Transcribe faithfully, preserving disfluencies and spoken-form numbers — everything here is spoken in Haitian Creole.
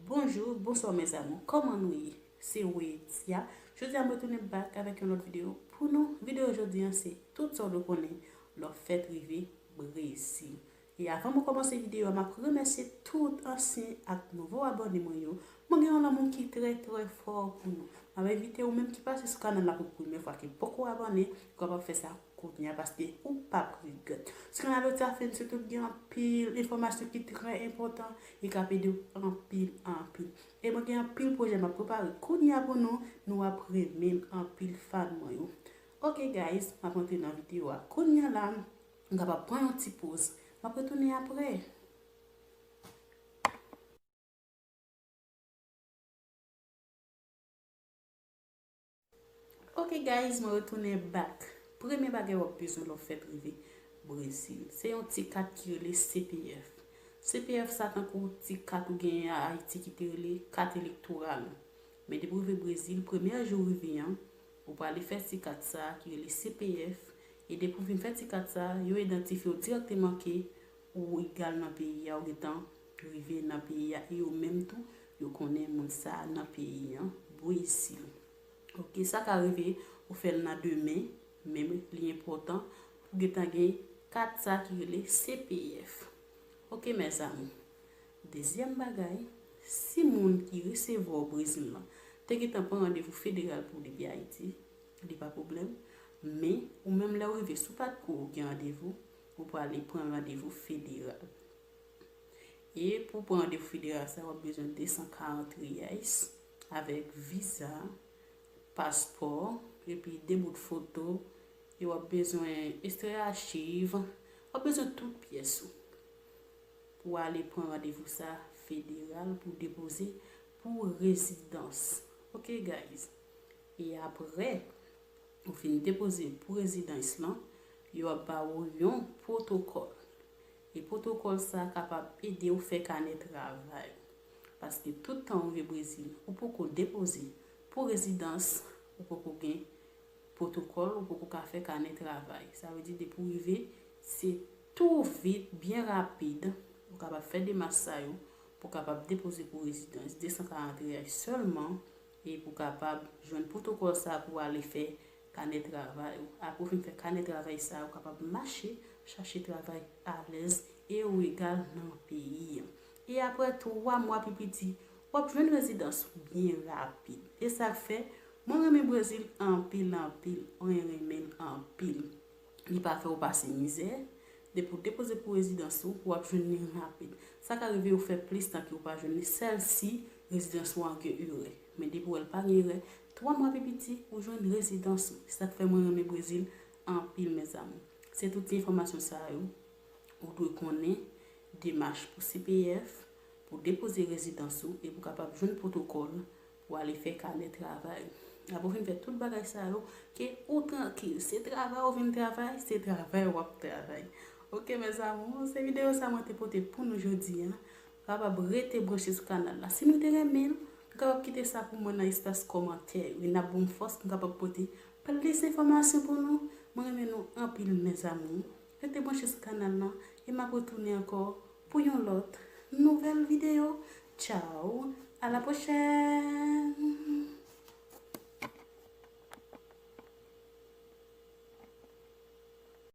Bonjou, bonswa mes amours, kòman nou ye? Se Wetia. Jodi a mwen retounen back avèk yon lòt videyo pou nou. Videyo jodi an se tout sa w dwe konnen lè w fèt rive Brezil. E avan mwen kòmanse videyo a, m ap remèsye tout ansyen ak nouvo abòne mwen yo. Mwen gen yon lanmou ki trè trè fò pou nou. M ap envite ou menm ki pase sou kanal la pou premyè fwa, ki poko abòne, ou kapab fè sa kounye a paske ou p ap regrèt. Sou kanal Wetia Fans YouTube gen anpil enfòmasyon ki trè enpòtan e k ap ede w anpil anpil. E mwen gen anpil pwojè m ap prepare kounye a pou nou, nou ap renmen l anpil fan mwen yo. Ok guys, m ap antre nan videyo a kounye a la, m kapab pran yon ti poz. M ap retounen apre. Ok guys, mwen retounen back. Premye bagay w ap bezwen lè w fèt rive Brezil, se yon ti kat ki rele C P F. C P F sa tankou ti kat ou genyen a Ayiti ki te rele kat elektoral. Men depi w rive Brezil, premyè jou w rive an, ou prale fè ti kat sa ki rele C P F. E depi w fin fè ti kat sa, yo idantifye w dirèkteman ke ou egal nan peyi a, ou gentan rive nan peyi a, e yo menm tou, yo konnen moun sa a nan peyi an, Brezil. Ok, sa ka rive ou fè l nan demen, men li enpòtan pou gentan gen kat sa ki rele C P F. Ok mes amours. Dezyèm bagay, si moun ki resevwa w Brezil lan te gentan pran randevou federal pou w depi Ayiti, li pa pwoblèm. Men, ou menm lè w rive, si w pa t ko gen randevou, ou prale pran randevou federal. E pou pran randevou federal sa, w ap bezwen de san karant reais avèk viza, paspò, epi de bout foto, e w ap bezwen ekstrè achiv, w ap bezwen tout pyès ou pou w ale pran randevou sa federal pou depoze pou rezidans. Ok guys. E apre ou fin depoze pou rezidans lan, yo ap ba ou yon pwotokòl. E pwotokòl sa kapab ede w fè kanè travay. Paske tout tan ou rive Brezil, ou poko depoze pou rezidans, ou poko gen pwotokòl, ou poko ka fè kanè travay. Sa vle di depi w rive, se tou vit, byen rapid, ou kapab fè demach sa yo pou w kapab depoze pou rezidans, de san karant reais sèlman, e pou w kapab jwenn pwotokòl sa pou w ale fè kanè travay ou. Apre w fin fè kanè travay sa, ou kapab mache chache travay alèz e ou egal nan peyi an. E apre twa mwa pi piti, w ap jwenn rezidans ou byen rapid. E sa k fè mwen renmen Brezil anpil anpil, mwen renmen l anpil. Li pa fè w pase mizè. Depi w depoze pou rezidans ou, w ap jwenn li rapid. Sa ka rive ou fè plis tan ke w pa jwenn li, sèl si rezidans ou an gen erè. Men depi w wè l pa gen erè, twa mwa pi piti, ou jwenn rezidans ou. Se sa k fè mwen renmen Brezil anpil mes amours. Se tout ti enfòmasyon sa yo ou dwe konnen, demach pou C P F, pou depoze rezidans ou e pou kapab jwenn pwotokòl pou ale fè kanè travay. Apre w fin fè tout bagay sa yo, ke ou trankil. Se travay ou vin travay, se travay w ap travay. Ok mes amours, se videyo sa mwen te pote pou nou jodi a. Kapab rete branche sou kanal la. Si nou te renmen l, nou kapab kite sa pou mwen nan espas kòmantè yo. E n ap ban m fòs pou m kapab pote plis enfòmasyon pou nou. Mwen renmen nou anpil mes amours. Rete branche sou kanal la e m ap retounen ankò pou yon lòt nouvèl videyo. Tchao, à la prochaine!